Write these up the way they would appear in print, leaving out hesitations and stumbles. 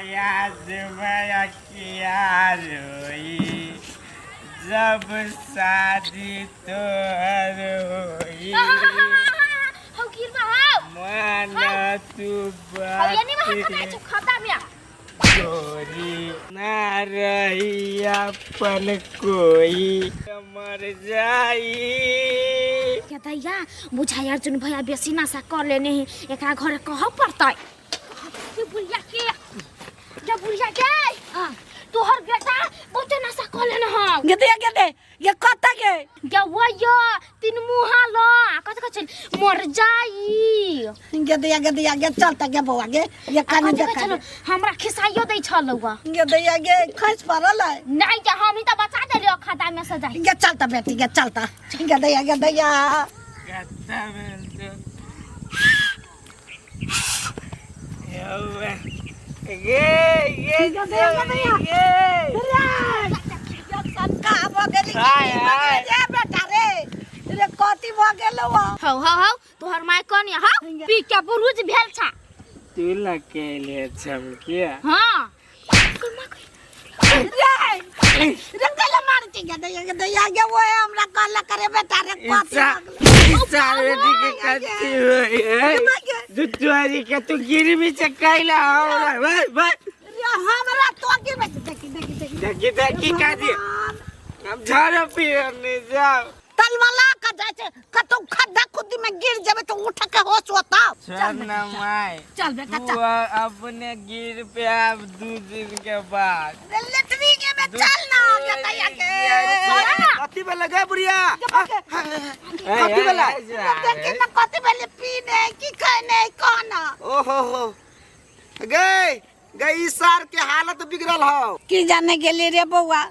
याद में अखिया रोई जब शादी तोहर होई हौ गिरबा हौ माना तू हौ ये नहीं वहाँ बात खता छौ खाता में गोरी ना रही अपन कोई मर जाई के दैया बुझाइ अर्जुन भैया बेसी नशा कर लेने है एकरा घर कह पड़तै ये बुढ़िया के ये बुढ़िया के तोहर बेटा बहुते नशा कर लेने हौ गे दे गे दे ये कत गे गे वो यो तीन मुहा ल कत कत चल मर जाई गे दे गे दे गे चल त गे बौआ गे ये काने कथी देखा कहै छलो हमरा खिसाइयो दै छलौ गे दे गे खस पड़ल है नहीं के हम ही तो बचा देलियो खाता में से जाई गे चल त बेटी गे चल त गे दे गे दे कत्ता भेल तो यौवा गे गे गे दे गे दे गे का भ गेली हाय, हाय। रे बेटा रे रे कथी भ गेलौ हौ हौ हौ तोहर माय कनी हौ पी के बुरुज भेल छा तू लकेले चमकिया हां रे रे कला मार छी गे दे गे दे गे वो हमरा कहला करे बेटा रे कथी इच्छा भ गेलौ? इच्छा बेटी के कच्ची हुई है जुतुआरी के तू गिरवी से कैला हमरा भाई भाई रे हमरा तो की बेटी देखी देखी देखी देखी देखी का दी हम झाड़ो पियने जाओ तलमला का जाय छै कतौ खद्दा खुद्दी में गिर जेबे तो उठ के होश होता चल ना माय चल बेटा तू चल अपने गिर पे आप 2 दिन के बाद रे लेटरिंग में चल ना गे दैया के कथी भेलै गे बुढ़िया कथी भेलै देखी ना कथी भेलै पीने की खाने कहना ओहो हो गे गे ई सार के हालत बिगड़ल हौ की जाने गेली रे बौआ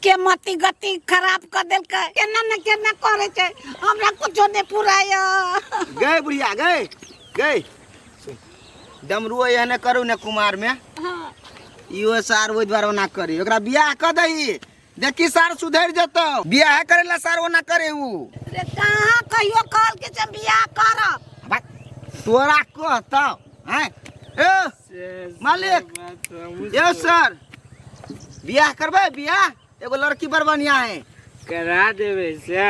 के मति गति खराब कर देलकै केना न केना करे छै हमरा कुछो नहीं पुराय गे बुढ़िया गे गे डमरुओ एहने करू ने कुमार में इहो सार ओहि दुआरे ओना करी ओकरा बियाह कऽ दही देखी सार सुधरि जेतौ बियाह करे ला सार ओना करे उ रे कहाँ कहियो कहल के जे बियाह करब बा, तोरा कहतौ हैं ए मालिक यो सर बियाह करबै बियाह एगो लड़की बड़ बढ़िया है करा देबै से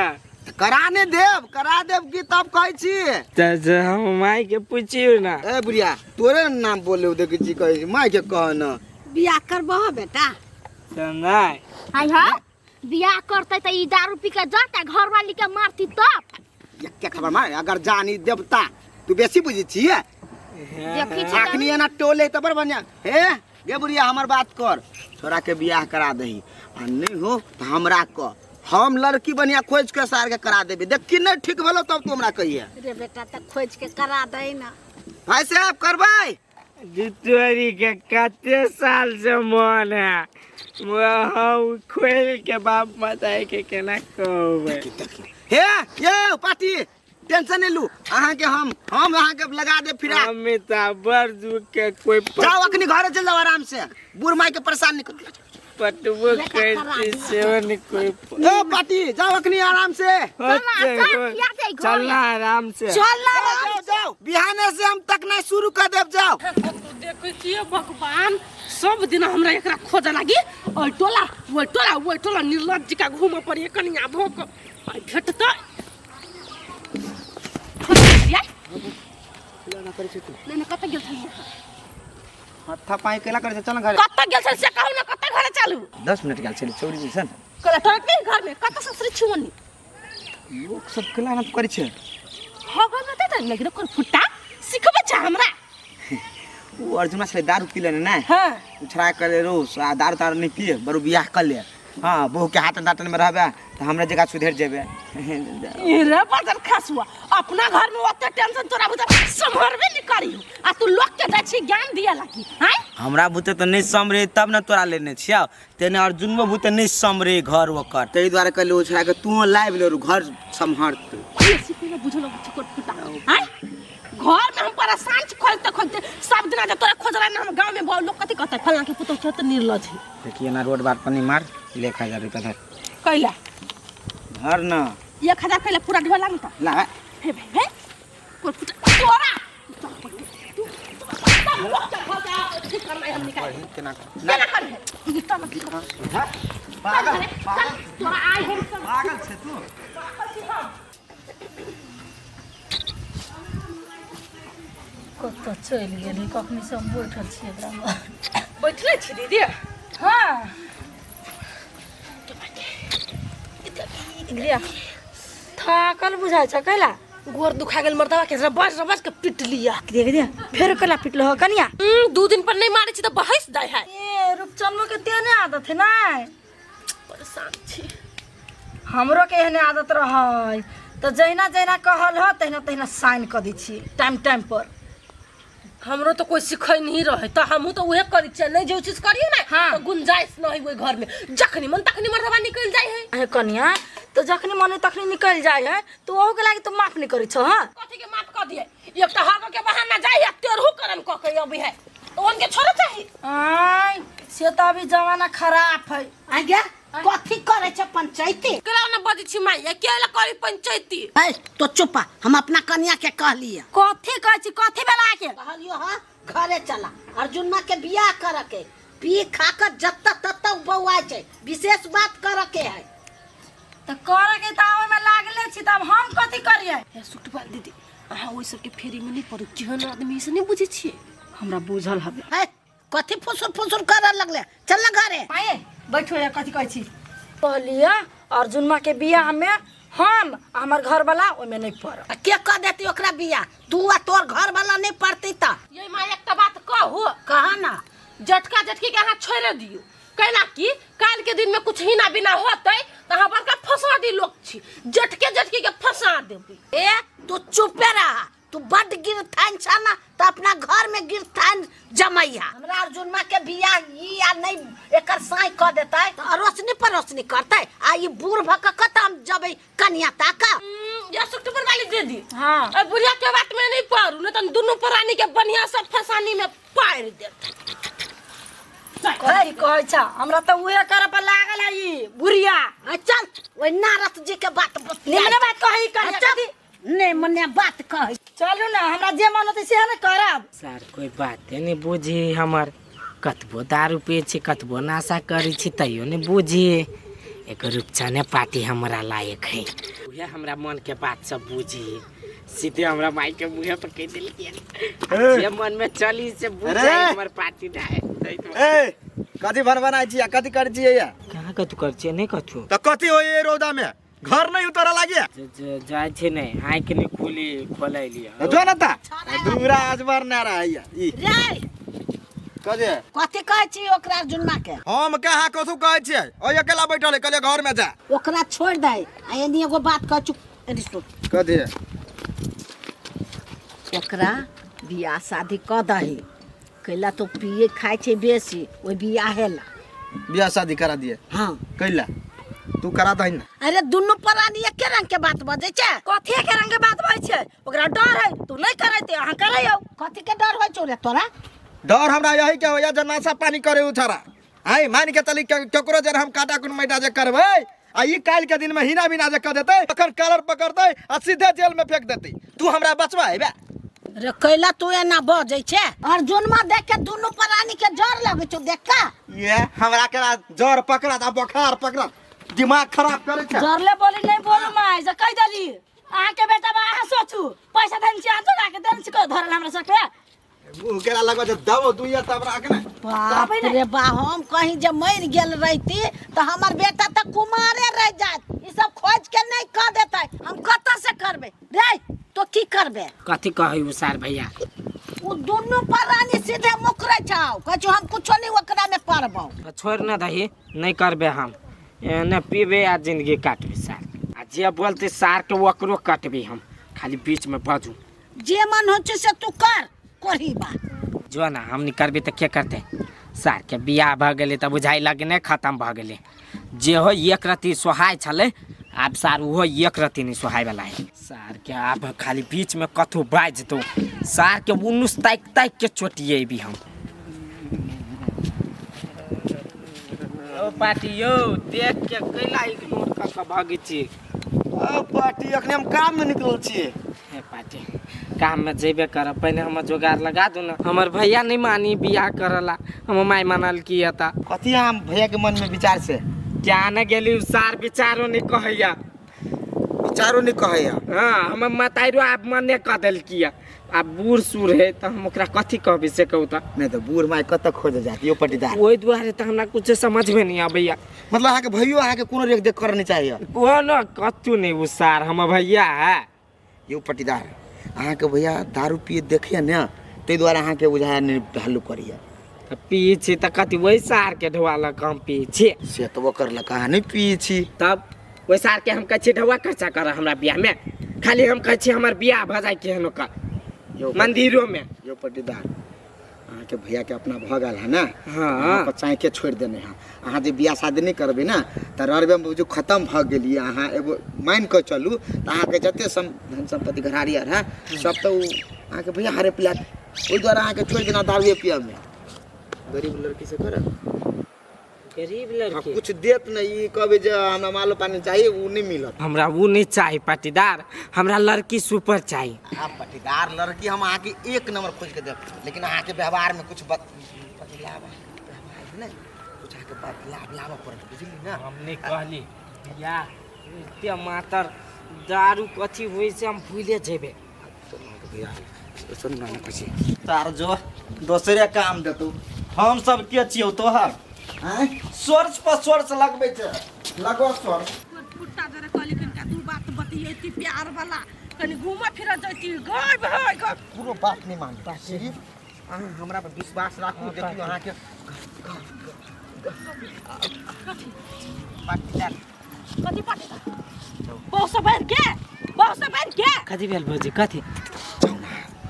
करा ने देब करा देब की तब कहै छी तऽ जे हम माय के पुछियौ ना ए बुढ़िया तोरे ने नाम बोले देखै छी कहै छी माय के कह न बियाह करबह बेटा तऽ नहि आई हा बियाह करतै तऽ ई दारू पी के जतै घरवाली के मारती तब क्या खबर मार अगर जानी देवता तू बेसी बुझै छियै देखी छी अखनी एना टोले तऽ बड़ बढ़िया हे गे बुढ़िया हमर बात कर छोरा के बियाह करा दही आ नहीं हो तऽ हमरा कह हम लड़की बढ़िया खोज के सार के करा देबी देखी नहीं ठीक भेलो तब तू हमरा कहिए रे बेटा तऽ खोज के करा दही ना भाई साहब करबै जुतोरी के कते साल से मन है हम खोल के बाप मताई के केना कहबै हे ये पार्टी टेंशन नहीं लू अहाँ के हम अहाँ के लगा दे फिरा हमें तो बड़ दुख के कोई जाओ अखनी घरे चल जाओ आराम से बूढ़ माई के परेशान नहीं करू पटबो करती सेहो नहीं कोई ए पार्टी जाओ अखनी आराम से चलना आराम से चल ना जाओ जाओ बिहाने से हम तकना शुरू कर देब जाओ देखै छियै भगवान सब दिन हमरा एकरा खोजऽ लागी ओहि टोला ओहि टोला ओहि टोला निर्लज जकाँ घूमऽ पड़ैए कनिया भऽ कऽ आइ भेटतै नहि नहि कतऽ गेल छलियै हत्था पाई केला करे चल घरे कतऽ गेल छलियै से कहू ने कतऽ घरे चलू 10 मिनट गेल छली चौरी जी सन कहला टोलक नहि घरमे कतऽ ससुरी छुअनी लोक सब केला ना करै छै हो घरमे तऽ लेकिन ओकर फुट्टा सिखबै छै हमरा उ अर्जुना छलै दारू पी लेने ने हाँ उछड़ा करे रोज आ दारू तारू नहीं पिए बरू बियाह कर ले हाँ बहू के हाथ दाँतन में रहबे तऽ हमरा जगह सुधरि जेबे रे बदल खसुआ अपना घर में ओते टेंशन तोरा बुझा संभरबे नहीं करी आ तू लोग के जाइ छी ज्ञान दिया लागी हैं हमरा बुते तऽ नहि सम्हरे तब ने तोरा लेने छियौ तेने अर्जुनबो बुते नहि सम्हरे घर ओकर ताहि दुआरे कहलियै उछड़ा के तू लाबि ले घर सम्हरतै बेसी कोनो बुझलो छोकर फुटा हैं घर में हम परेशान छी खोजते खोजते सब दिना जे तोरा खोजला ना हम गांव में बहुत लोग कथी कहते फलां के पुतोह छै तऽ निर्लज है देखिए ना रोड बाट पर नहीं मार ले 1000 रुपया धर कैला धर ना 1000 कैला पूरा ढोला में तऽ ला हे भाई हे कोई फुटा तोरा तू चल पहिले, तू सब ठीक करना हम निकाल केना केना करी चल ठीक कर। पागल चल तोरा आइ हम पागल छे तू। कतऽ चलि गेली? कखनी से हम बैठल छियै एकरामे। बैठले छी दीदी? हाँ लिअ, थाकल बुझाइ छ कैला? गोर दुखा गेल मर्दवा के रबड़ रबड़ के पिट लिया। देख दे फेर कैला पिटलो हो कनिया? 2 दिन पर नहीं मारे छी त बहस जाय है। ए रूपचंदो के तेने आदत है ना? परेशान छी। हमरो के एहने आदत रहै त जहिना जहिना कहल हो तहिना तहिना साइन क दै छी टाइम टाइम पर। हमरो तो कोई सिखै नहीं रहे त हमहू तो उहे करै छियै, नहीं जे चीज करियो ना हाँ। तो गुंजाइश नहीं ओइ घर में, जखनी मन तखनी मर्दवा निकल जाय है। अहे कनिया तो जखनी मन तखनी निकल जाय है तो ओहू के लागी तो माफ नहीं करै छौ? हां कथी के माफ क दिए? एकटा हग के बहाना जाय है तेरहु करम क के अबै है तो उनके छोड़े चाही। आय से त अभी जमाना खराब है। आज्ञा कथी करे छे पंचायती? केला न बजै छी माई, केला करी पंचायती? ए तो चुपा, हम अपना कन्या के कहलिए। कथी कहै छी? कथी बेला के कहलियो? हां घरे चला, अर्जुन माँ के बियाह करे के, पी खा कर जत्ता तत्ता बौआ छै, विशेष बात करे के है। त करे के त आवे में लागले छी तब हम कथी करिए? हे सुटबाल दीदी, अहाँ ओइ सबके फेरी में नहीं पड़ू, केहन आदमी से नहीं बुझै छियै। हमरा बुझल हबे। है कथी फुसुर फुसुर करे लगले, चल ना घरे। माये बैठो या कथी कहै छी? कहलिए अर्जुन माँ के बियाह में हम हमर घर वाला ओमे नहीं पड़ब। आ के कह देती ओकरा बियाह? तू आ तोर घर वाला नहीं पड़ती त। ये माँ एकटा बात कहू? कहा ना। जटका जटकी के अहाँ छोड़ि दियौ, कैला कि काल के दिन में कुछ हिना बिना होतै त अहाँ बड़का फंसा दी लोग छी, जटके जटकी के फंसा देबै। ए तू चुपे रहा, तू बड गिरथान छ ना त अपना घर में गिरथान जमैया। हमरा अर्जुन माँ के बियाह ई आ नहीं एकर साई क देतै त अरोसनी परोसनी करतै, आ ई बूढ़ भ के कत हम जबै कन्या ताका। या सुखपुर वाली दीदी, हाँ ए बुढ़िया के बात में नहीं पड़ू, नहीं त दुनू प्राणी के बढ़िया से फसानी में पारि देत। कथी कहै छ? हमरा त उहे करे पर लागल है ई बुढ़िया। आ चल ओइ नारद जी के बात बतिया। निमने बात कही कहिया अच्छा। कथी? नहीं मने बात कहै। चलू ना, हमरा जे मन होतै सेहे ने करब। सर कोई बाते नहीं बुझी हमर, कतबो दारू पिए छी कतबो नशा करै छी तैयो नहीं बुझी। एक रूपचने पार्टी हमरा लायक है, उहे हमरा मन के बात सब बुझी। सीधे हमरा माई के मुँहे पर कह देलकै जे मन में चली से बुझे हमर पार्टी ना है। ए कथी भरबनाइ छी आ कथी करै छी या? कहाँ कथू करै छियै? नहीं कथू। त कथी होय रौदा में घर नहीं उतरा लागे? जाइ छी नहीं, आँखि नहीं खुली खोलै लिअ। जो ना ता दूरा आजबर ना रहैया ई रे कथी कथी कहै छी ओकरा अर्जुनमा के? हम कहाँ कथू कहै छियै, ओइ अकेला बैठल है, कहलियै घर में जा। ओकरा छोड़ दे आ एनी एगो बात कह चुप एनी सुन। कथी? ओकरा बियाह शादी क दही, कैला तो पिए खाइ छै बेसी, ओइ बियाहे ला बियाह शादी करा दिए? हाँ। कैला तू करा दही ना? अरे दुनू प्राणी एके रंग के बात बजै छै। कथी एके रंग के बात बजै छै? ओकरा डर है तू नहीं करैते, अहाँ करैयौ। कथी के डर होइ छौ रे तोरा? डर हमरा यही के होइया जे नशा पानी करे उ छड़ा। आइ मान के चली केकरो जे हम काटा कुन मैटा जे करबै आ ई काल के दिन में हिना बिना जे क देतै, तखन कलर पकड़तै आ सीधे जेल में फेंक देतै। तू हमरा बचवा हेबे रे? कैला तू एना बजै छै? अर्जुनमा देख के दुनू प्राणी के जर लगै छौ देख के। ये हमरा के जर पकड़त आ बोखार पकड़त, दिमाग खराब करै छै। जरले बोली नहीं बोलू माय, से कहि देली अहाँ के बेटा बा, अहाँ सोचू पैसा देन छी, अहाँ जोगा के देन छी, को धरल हमरा सबके मुँह केरा लगबै छै दबो दुइया तब राख ने। बाप रे बा, हम कहीं जे मरि गेल रहिती त हमर बेटा त कुमारे रह जात, ई सब खोज के नहीं कह देतै, हम कतऽ से करबै रे? तो की करबे? कथी कहै उ सार भैया? उ दुनू प्राणी सीधे मुकरै छौ, कहै छौ हम कुछो नहीं ओकरा में पड़बौ। छोड़ न दही, नहीं करबे हम, एने पीबे आ जिंदगी काटबे सार। आ जे बोलते सार के ओकरो कटबे हम, खाली बीच में बाजू। जे मन होइ छै से तू कर, कोरही बा जो ना हम नहीं करबे त के करते? सार के बियाह भ गेलै त बुझाइ लगने खत्म भ गेलै। जे हो एक रत्ती सोहाय छलै, आब सार ओहो एक रत्ती नहीं सोहाय वाला है। सार के आब खाली बीच में कथू बाजि दो, सार के उन्नूस ताकि ताकि के चोटिएबी हम। ओ पार्टी यौ, देख के कैला इग्नोर क के भागै छी? ओ पार्टी अखने हम काम में निकलल छियै। हे पार्टी काम में जेबे करब। पहिने हमर जोगाड़ लगा दू ना। हमर भैया नहीं मानी बियाह करला, हमर माय मानल की हता। कथी हम भैया के मन में विचार से? क्या न गेली सार विचारो नहीं कहैया। विचारो नहीं कहैया? हाँ, हमर मताइरो आब मने कह देलकी। आब बूढ़ सूढ़ है तऽ हम ओकरा कथी कहबै से कहू तऽ। नहीं तो बूढ़ माय कतऽ खोज जात यो पटीदार? ओहि दुआरे तऽ हमरा कुछ समझमे नहीं आबैया। मतलब अहाँके भैयो अहाँके कोनो रेख देख करऽ नहीं चाहिए? कोनो कथू नहीं। उ सार हमर भैया है। यो पटीदार, अहाँके भैया दारू पिए देखिए ने, ताहि दुआरे अहाँके बुझाया नहीं हल्लू करिए। तऽ पियै छी तऽ कथी ओहि सारके ढोआ लऽ कऽ हम पियै छी? से तऽ ओकर लऽ कऽ अहाँ नहि पियै छी। तब ओहि सारके हम कहै छियै ढौआ खर्चा कर हमरा बियाहमे? खाली हम कहै छियै हमर बियाह भऽ जाय केहनो कऽ मंदिरोमे। यो पटीदार, अहाँके भैयाके अपना भऽ गेल है ने? हाँ। अहाँ चाँके छोड़ि देने है। अहाँ जे बियाह शादी नहि करबै ने तऽ ररबे बुझू खत्म भऽ गेलियै। अहाँ एगो मानि कऽ चलू तऽ अहाँके जते धन सम्पत्ति घरारी आर है सब तऽ ओ अहाँके भैया हड़प लेत। ओहि दुआरे अहाँके छोड़ि देना दारुए पियऽमे। गरीब लड़की से करब? गरीब लड़की कुछ देत नहीं, ई कहबै जे हमरा मालो पानी चाहिए, उ नहीं मिलत। हमरा उ नहीं चाही पाटीदार, हमरा लड़की सुपर चाही। आ पाटीदार, लड़की हम अहाँके एक नंबर खोज के देब, लेकिन अहाँके व्यवहार में कुछ बदलाव, व्यवहार में कुछ अहाँके बदलाव लाबऽ पड़त, बुझली ना? हम नहीं कहली बियाह एते मातर दारू कथी होइ से हम भूले जेबे। सुन ना खुशी तार जो दोसरे काम देतौ। हम सब के छियौ तोहर? आँय, सोर्स पर सोर्स लगबै छै, लगो सोर्स। फुट्टा जरे कहली कनिका दू बात बतियैती प्यार वाला, कनि घूमऽ फिरऽ जैती। गायब है गायब। कोनो बात नहीं मानता। सिर्फ अहाँ हमरा पर विश्वास राखू। देखियौ अहाँके पाटीदार। कथी पाटीदार? बहु सब बन के, बहु सब बन के। कथी भेल भौजी? कथी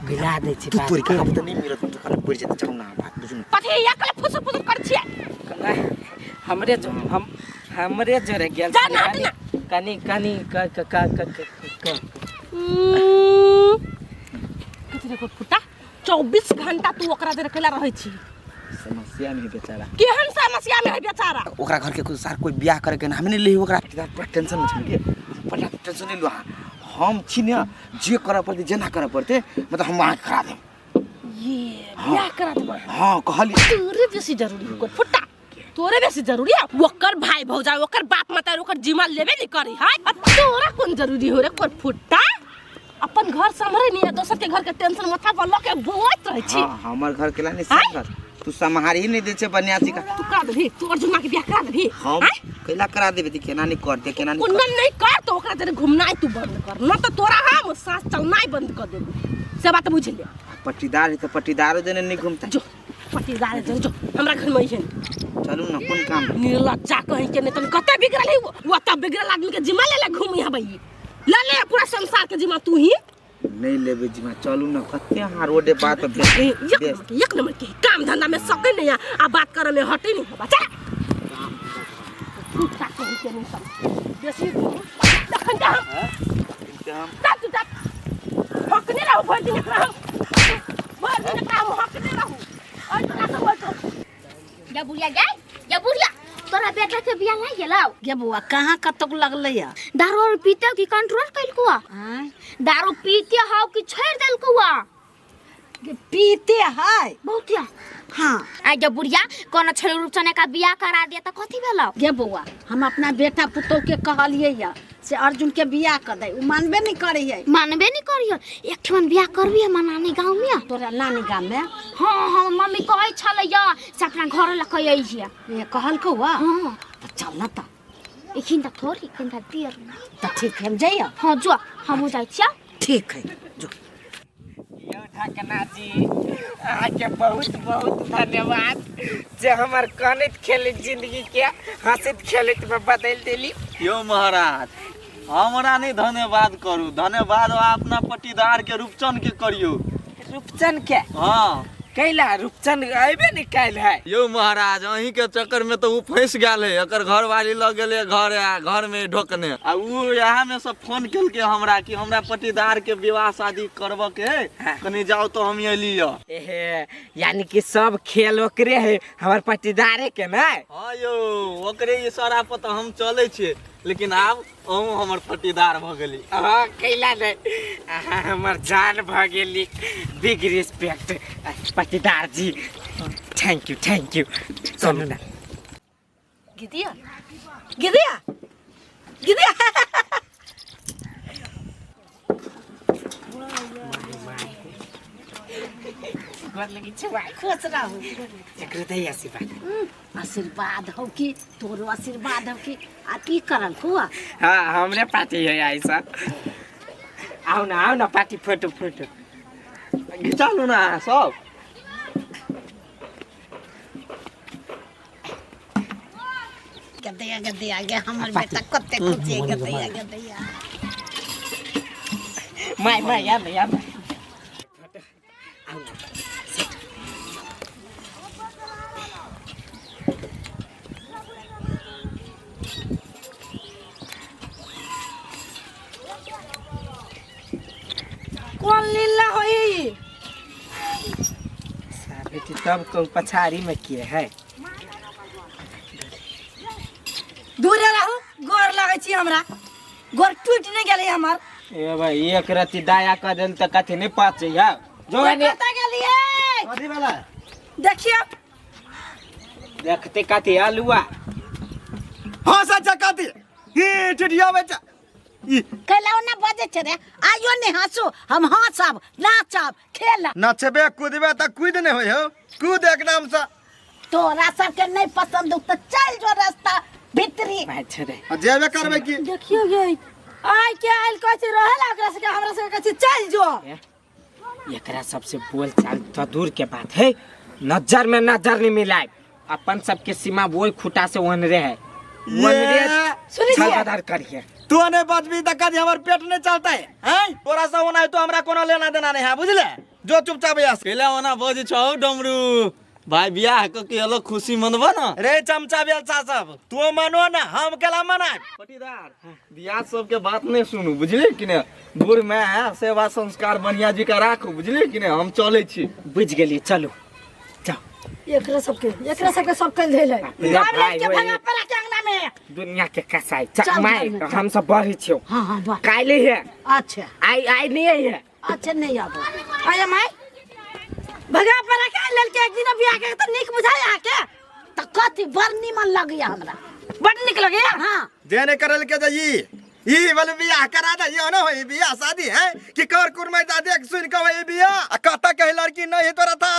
मिला दै छी? तू तोड़ के अब तऽ नहीं मिलत, तो खाली पड़ि जेतै। जाउ ना, बात बुझू ना। कथी एकले फुसुर फुसुर कर छियै? हमरे जो हम हमरे जोरे गेल। जा ना, हट ना। कनि कनि क क क क क कथी रे फुट्टा, 24 घंटा तू ओकरा जरे कैला रहै छी? समस्या में है बेचारा। केहन समस्या में है बेचारा? ओकरा घर के कोई सार कोई बियाह करे के ना हमें नहीं लेही ओकरा। पूरा टेंशन में छै, पूरा टेंशन नहीं लो। हम छी ने, जे करऽ पड़तै जेना करऽ पड़तै, मतलब हम अहाँके करा देब। ये बियाह करा देब? हाँ, कहली। तोरे बेसी जरूरी है फुट्टा, तोरे बेसी जरूरी है। ओकर भाई भौजाई, ओकर बाप माता ओकर जिम्मा लेबे नहीं करी है, आ तोरा कोन जरूरी हो रे कोन फुट्टा? अपन घर सम्हरे नहीं है, दोसर के घर के टेंशन माथा पर लऽ के बौआइत रहै छी। हाँ, हमर घर के ला नहीं सम्हरत, तू सम्हार ही नहीं दे छे बनियासी का। तू करा देबही? तू अर्जुन के बियाह करा देबही? हम कैला करा देबे? त केना नहीं कर दे, केना नहीं कर नहीं कर तो ओकरा जरे घुमनाइ तू बंद कर, न त तोरा हम सांस चलनाइ बंद कर देबू, से बात बुझ ले। पट्टीदार है त पट्टीदारो जने नहीं घूमता। जो पट्टीदार जने जो हमरा घर में है। चलू ना, कोन काम? निर्लज्जा कहीं के नहीं। तन कते बिगड़ल है वो, त बिगड़ल आदमी के जिम्मा ले ले घूमी हबई, ले ले पूरा संसार के जिम्मा तू ही। नहीं लेबे जिम्मा, चलू ना। कते अहाँ रोडे बात एक नंबर के काम धंधा में सके नहीं आ बात करे में हटे नहीं है। बच्चा फुटका कहीं के नहीं सब बेसी दखन जा हम तब तब हकने रहू भर दिन एकरा, हम भर दिन एकरा हम हकने रहू। ओइ तोरा सब ओइ तो या बुढ़िया गई, या बुढ़िया तोरा बेटा के बियाह लाग गेलौ? गे बौआ, कहाँ कतौ लगलै या? दारू और पीते कि कंट्रोल कैलको? आँय, दारू पीते हौ कि छोड़ देलको? गे पीते है बहुत। हाँ। आ जब बुढ़िया कोनो छड़ी रूपचने का बियाह करा दिया त कथी भेलौ? गे बौआ, हम अपना बेटा पुतोह के कहलियै या से अर्जुन के बियाह कर दे, उ मानबे नहीं करे है। मानबे नहीं करियो। एक ठमन बियाह करबी हम नानी गांव में? तोरा नानी गांव में? हाँ हाँ, मम्मी कहै छलै या से अपना घर लऽ कऽ अइहे। ये कहलकौ वा? हाँ। त चल ना त। एखन त थोड़ी, एखन त देर। त ठीक है, हम जइयो। हाँ जो, हमहूँ जाइ छियौ। ठीक है जो। यौ ढकना जी, अहाँके बहुत बहुत धन्यवाद जे हमर कनैत खेलैत जिंदगी के हंसैत खेलैत में बदलि देली। यौ महाराज, हमरा नहीं धन्यवाद करू, धन्यवाद अपना पट्टीदार के रूपचन के करियौ। रूपचन के? हाँ। कैला रूपचन अयबे नहीं कैल है? यौ महाराज, अहीं के चक्कर में तो उ फंस गेल है। एकर घरवाली लग गेलै घर आ घर में ढोकने, आ उ यहाँ में सब फोन केलकै हमरा कि हमरा पट्टीदार के विवाह शादी करबऽ के है, कनी जाओ तो हम एली। एहे, यानी कि सब खेल ओकरे है, हमर पट्टीदारे के ना? हाँ यौ, ओकरे इशारा पर तो हम चलै छियै। लेकिन आब अहूँ हमर पटीदार भऽ गेली। हाँ कैला नहीं, अहाँ हमर जान भऽ गेली। Big respect Patidar ji, thank you thank you. चलू ना। गिदिया गिदिया गिदिया, गोर लगी छी भाई। खुश रहू। एकरो दही आशीर्वाद। आशीर्वाद हो कि तोरो आशीर्वाद हो कि आ की करल हुआ? हाँ हमरे पार्टी है ऐसा। आओ ना आओ ना पार्टी, फोटो फोटो घिचा लू ना अहाँ सब। गदैया गदैया गे हमर बेटा कते खुशी है, गदैया गदैया। My my आब आब। कोन लीला होई? बेटी तब कहूँ पछाड़ी में किए है। दूरे रहू, गोर लगै छी हमरा, गोर टूटि नहि गेलै हमर। ए भाई एक रति दाया कर देल त कथी नहीं पाचे है जो है। कतऽ गेलियै? कथी वाला? देखियौ। देखते कथी आलुआ। हाँ सच्चा कथी ई ठिठिया बच्चा ई कैला ओना बजै छै रे? आइयो नहि हँसू, हम हँसब नाचब खेलब। नचबे कूदबे त कूद नहीं होय हो, कूद एकदम से। तोरा सबके नहीं पसंद हो तो चल जो रास्ता भीतरी। भाई छोड़े। आ जेबे करबे की? देखियौ गे आइ के आयल कहै छै रहै ला ओकरा सबके, हमरा सबके कहै छै चलि जो। एकरा सबसे बोल चाल तो दूर के बात है, नजर में नजर नहीं मिलाए। अपन सबके सीमा वही खुटा से ओनरे है, ओनरे। सुनै छियै? छलबदर करिए। तू नहीं बचबी त कथी हमर पेट नहीं चलता है हैं? तोरा से ओना तो हमरा कोनो लेना देना नहीं है, बुझले? जो चुपचाप यहाँ से। कैला ओना बजै छौ डमरू भाई? बियाह क के अलग खुशी मनबऽ ना रे चमचा बेलचा सब, तू मनो ना हम केला मनाए। पटीदार बियाह सबके बात नहीं सुनू, बुझलियै कि ने? बूढ़ माय सेवा संस्कार बढ़िया जी का राखू, बुझलियै कि ने? हम चलै छी। बुझ गेलियै, चलू जाओ। एकरा सबके एकरा सबके सब कल धैल है। बाप रे गाम भाई, के ओए। भगा पड़ा के अंगना में दुनिया के कसाई। चल चल माय घर में, चल। हम सब बढ़ी छियौ। हाँ हाँ वाह। काल्हि है। अच्छा। आई आई नहीं है। अच्छा नहीं आबो। आया माय भगा पड़ा के लड़के एक दिन बियाह के त नीक बुझाय अहाँके? त कथी बड़ नीमन लगैया हमरा। बड नीक लगैया। हाँ। जे नहीं करल के जाई ई वाले बियाह करा दे, यो ना होई बियाह शादी है कि कर कुरमाई दा देख सुन के होई बियाह। आ कत के लड़की नहीं है तोरा था।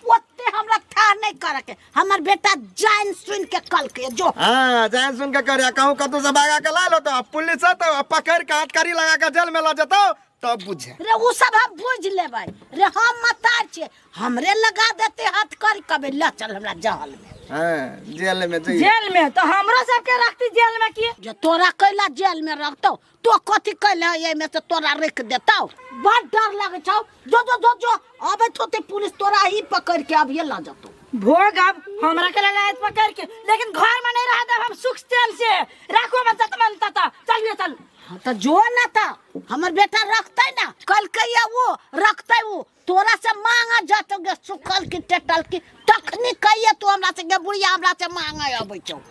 ओते हमरा था नहीं करे के, हमर बेटा जान सुन के कल के जो। हां जान सुन के करे, कहूं कतौ से भागा के ला लो तो पुलिस तो पकड़ के हथकड़ी लगा के जेल में ल जतो तब बुझे। रे उ सब हम बुझ लेबै रे, हम मतार छियै, हमरे लगा देते हथकड़ी कबे ल चल हमरा जहल में। हां जेल में जइए। जेल में तो हमरो सबके रखती जेल में की? जे तोरा कैला जेल में रखतौ, तो कथी कैले एहिमे से तोरा रख देतौ? बड़ डर लगै छौ। जो जो जो जो अबैत होतै पुलिस तोरा ही पकड़ के अभिये ल जतौ। भोग अब हमरा के लायत पकड़ के, लेकिन घर में नहीं रह देब हम सुख चैन से। राखो हम जत मन तत। चलिए चल। हाँ तो जो ना था हमर बेटा रखतै ना, कलकैया वो रखतै, वो तोरा से मांगा जतौ गे सुखल की टेटल की तखनी कहिए तू हमरा से गे बुढ़िया हमरा से मांगे अबै छौ।